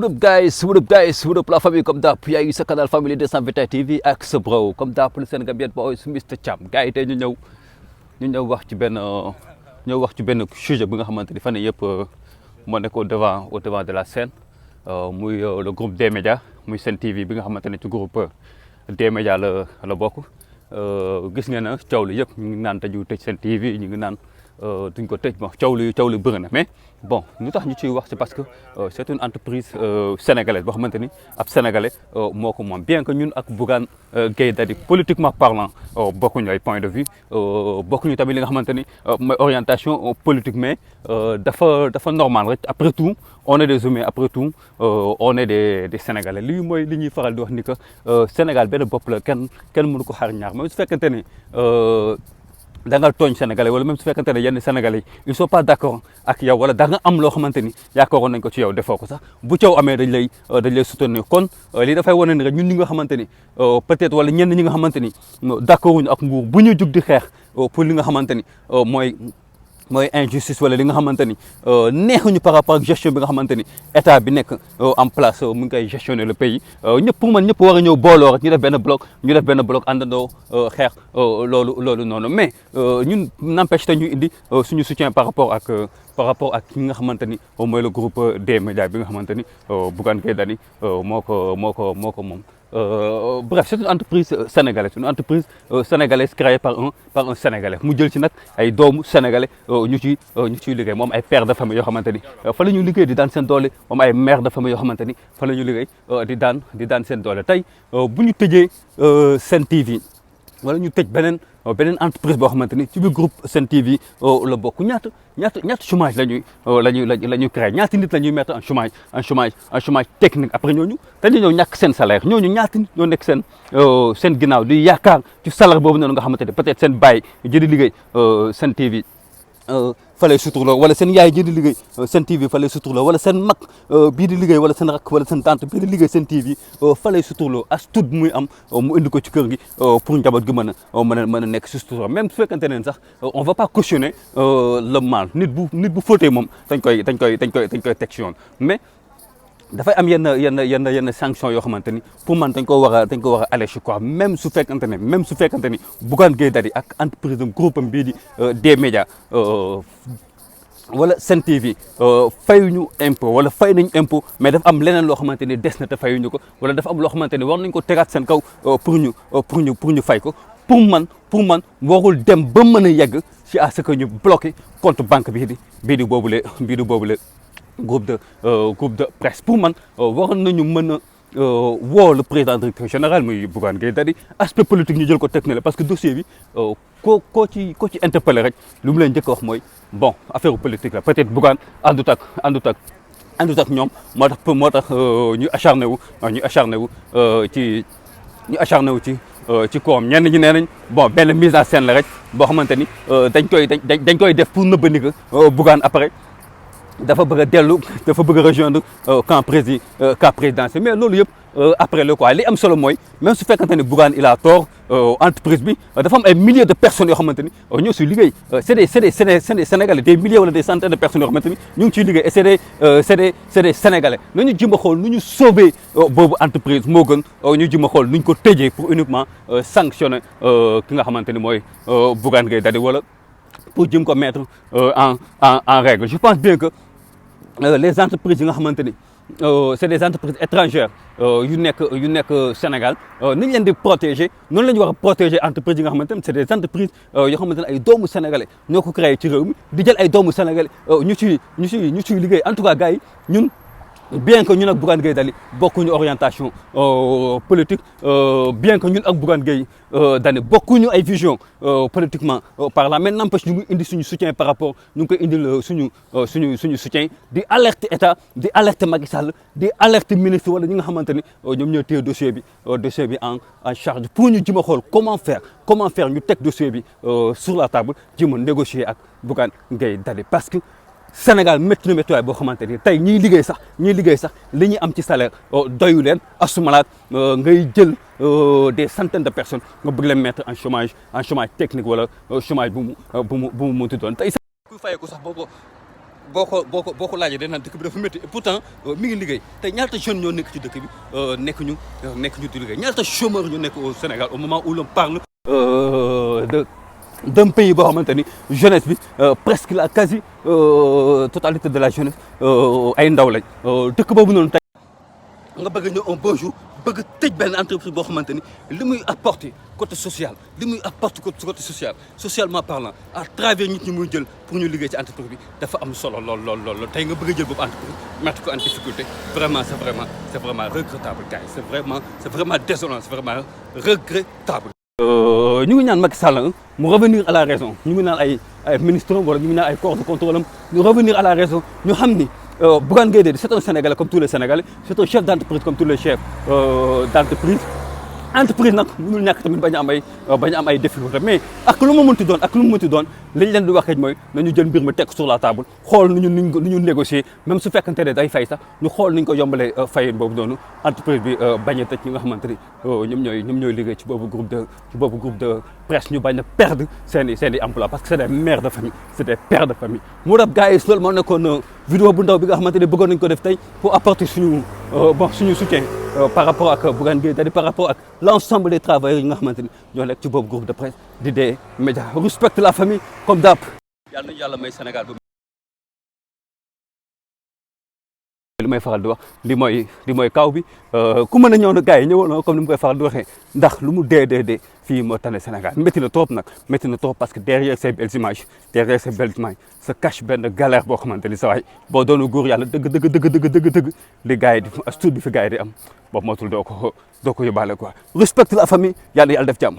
What up guys, what up la famille comme d'hab yaa ngi sa canal Family 221 TV ak sa bro comme d'hab le Sénégal boy su Mr Thiam gars yi tey ñu ñëw wax ci benn sujet bi nga xamante ni fan yii yëpp moo nekk au devant de la scène muy le groupe des médias muy Sen TV bi nga xamante ne ci groupe des médias la bokk gis ngeen na coow li yëpp ñu ngi naan tëj Sen TV ñu ngi naan duñ ko tëj bon coow li bëri na mais bon lu tax ñu ciy wax c'est parce que c'est une entreprise sénégalaise boo xamante ni ab sénégalais moo ko moom bien que ñun ak Bougane Gueye Dany politiquement parlant bokkuñu ay point de vue bokkuñu tamit li nga xamante ni mooy orientation politique mais dafa normal rek après tout on est des humains après tout on est des sénégalais lii mooy li ñuy faral di wax ni que Sénégal benn bopp la kenn mënu ko xar ñaar même su fekkente ni da nga tooñ sénégalais wala même su fekkante ne yenn sénégalais ils sont pas d'accord ak yow wala da nga am loo xamante ni yaakaaroon nañ ko ci yow defoo ko sax bu coow amee dañ lay soutenir kon lii dafay wane ni rek ñun ñi nga xamante ni peut-être wala ñenn ñi nga xamante ni d'accord wuñu ak nguur bu ñu jug di xeex pour li nga xamante ni mooy injustice wala li nga xamante ni neexuñu par rapport ak gestion bi nga xamante ni état bi nekk en place mu ngi koy gestionner le pays ñëpp pour man ñëpp war a ñëw booloo rek ñu def benn bloc àndandoo xeex loolu noonu mais ñun n'empêche te ñu indi suñu soutien par rapport ak ki nga xamante ni mooy le groupe des médias bi nga xamante ni Bougane Gueye Dany moo ko moom. Bref, c'est une entreprise sénégalaise créée par un sénégalais mu jël ci nag ay doomu sénégalais ñu ciy liggéey moom ay pères de famille yoo xamante ni fa la ñu liggéey di daan seen doole moom ay mères de famille yoo xamante ni fa la ñu liggéey di daan seen doole tey bu ñu tëjee Sen TV wala ñu tëj beneen entreprise boo xamante ni ci biir groupe Sen TV la bokk ñaata chômage la ñuy créé ñaata nit la ñuy mettre en chômage technique après ñooñu dañuy ñëw ñàkk seen salaire ñooñu ñaata nit ñoo nekk seen ginnaaw di yaakaar ci salaire boobu noonu nga xamante ni peut-être seen baay jëdi liggéey Sen TV fa lay suturloo wala seen yaay ji di liggéey Sen TV fa lay suturloo wala seen mag bii di liggéey wala seen rakk wala seen tante bii di liggéey Sen TV fa lay suturloo as tuut muy am mu indi ko ci kër gi pour njaboot gi mën a nekk si sutura même su fekkante ne sax on va pas cautionner le mal nit bu fóotee moom dañ koy teg ci yoon mais dafay am yenn sanction yoo xamante ni pour man dañ ko war a alléger quoi même su fekkante ni Bougane Gueye Dany ak entreprise am groupe am bii di des médias wala Sen TV fayuñu impôt wala fay nañ impôt mais dafa am leneen loo xamante ni des na te fayuñu ko wala dafa am loo xamante ni war nañ ko tegaat seen kaw pour ñu fay ko pour man warul dem ba mën a yegg ci à ce que ñu bloqué compte banque bii di boobule groupe de presse pour man waroon nañu mën a woo le président directeur général muy Bougane Gueye Dany aspect politique ñu jël ko teg na la parce que dossier bi koo ci interpellé rek lu mu leen njëkk a wax mooy bon affaire politique la peut-être Bougane àndut ak ñoom moo tax ñu acharné wu ci kawam ñenn ñi nee nañ bon benn mise en scène la rek boo xamante ni dañ koy def pour nëbbandi ko Bougane après dafa bëgg a rejoindre camp présidentiel mais loolu yëpp après le quoi li am solo mooy même su fekkante ne Bougane il a tort entreprise bi dafa am ay milliers de personnes yoo xamante ni ñoo siy liggéey c'est des Sénégalais des milliers wala des centaines de personnes yoo xamante ni ñu ngi ciy liggéey et c'est des Sénégalais nañu jëm a xool nu ñu sauver boobu entreprise moo gën ñu jëm a xool nu ñu ko tëjee pour uniquement sanctionner ki nga xamante ni mooy Bougane Gueye Dany wala pour jëm ko mettre en règle je pense bien que les entreprises yi nga xamante ni c'est des entreprises étrangères yu nekk Sénégal ni ñu leen di protéger noonu la ñu war a protéger entreprises yi nga xamante ni c'est des entreprises yoo xamante ne ay doomu sénégalais ñoo ko créé ci réew mi di jël ay doomu sénégalais ñu ciy liggéey en tout cas gars yi ñun. bien que ñun ak Bougane Gueye Dany bokkuñu orientation politique bien que ñun ak Bougane Gueye Dany bokkuñu ay vision politiquement parlant mais n'empêche ñu ngi indi suñu soutien par rapport ñu ngi koy indil suñu soutien di alerte état di alerte Macky Sall di alerte ministre wala ñi nga xamante ni ñoom ñoo téye dossier bi en charge pour ñu jëm a xool comment faire ñu teg dossier bi sur la table jëm a négocier ak Bougane Gueye Dany parce que Sénégal métti na méttiwaay boo xamante ni tey ñiy liggéey sax li ñuy am ci salaire doyu leen asumalaat ngay jël des centaines de personnes nga bëgg leen mettre en chômage technique wala chômage bu mu mënti doon tey kuy fayeeku sax boo ko laajee dañ naan dëkk bi dafa métti et pourtant mi ngi liggéey te ñaata jeunes ñoo nekk ci dëkk bi nekk ñu di liggéey ñaata chômeurs ñoo nekk au Sénégal au moment où l'on parle d'un pays boo xamante ni jeunesse bi presque la quasi totalité de la jeunesse ay ndaw lañ dëkk boobu noonu tey nga bëgg ñëw un beau jour bëgg tëj benn entreprise boo xamante ni li muy apporter côté social li muy apporter côté social socialement parlant à travers nit ñi muy jël pour ñu liggéey ci entreprise bi dafa am solo lool tey nga bëgg a jël boobu entreprise mettre ko en difficulté vraiment c'est vraiment regrettable gars yi c'est vraiment désolant c'est vraiment regrettable. ñu ngi ñaan Macky Sall mu revenir à la raison ñu ngi naan ay ministres wala ñu ngi naan ay corps de contrôle am ñu revenir à la raison ñu xam ni Bougane Gueye Dany c'est un Sénégalais comme tous les Sénégalais c'est un chef d'entreprise comme tous les chefs d'entreprise. Entreprise nag mënul ñàkk tamit bañ a am ay difficulté mais ak lu mu mënti doon liñ leen di wax rek mooy nañu jël mbir mi teg sur la table xool nu ñu négocier même su fekkante ne day fay sax ñu xool ni ñu ko yombalee fayin boobu noonu entreprise bi bañ a tëj ñi nga xamante ni ñoom ñooy liggéey ci boobu groupe de presse ñu bañ a perdre seen i emploi parce que c'est des mères de famille c'est des pères de famille moo tax gars yi loolu moo nekkoon vidéo bu ndaw bi nga xamante ne bëggoon nañu ko def tey pour apporter suñu soutien par rapport ak Bougane Gueye Dany par rapport ak l'ensemble des travailleurs yi nga xamante ni ñoo nekk ci boobu groupe de presse di des médias respecte la famille comme d'hab. yàlla nañu yàlla may Sénégal ba li may faral di wax li mooy kaw bi ku mën a ñëw na gars yi ñëwoon na comme ni mu koy faral di waxee ndax lu mu dee fii moo tane Sénégal métti na trop parce que derrière ces belles images se cache benn galère boo xamante ni sa waay boo doonu góor yàlla dëgg li gars yi di astuut bi fi gars yi di am boobu mootul doo ko yóbbaale quoi respecte la famille yàlla def jàmm.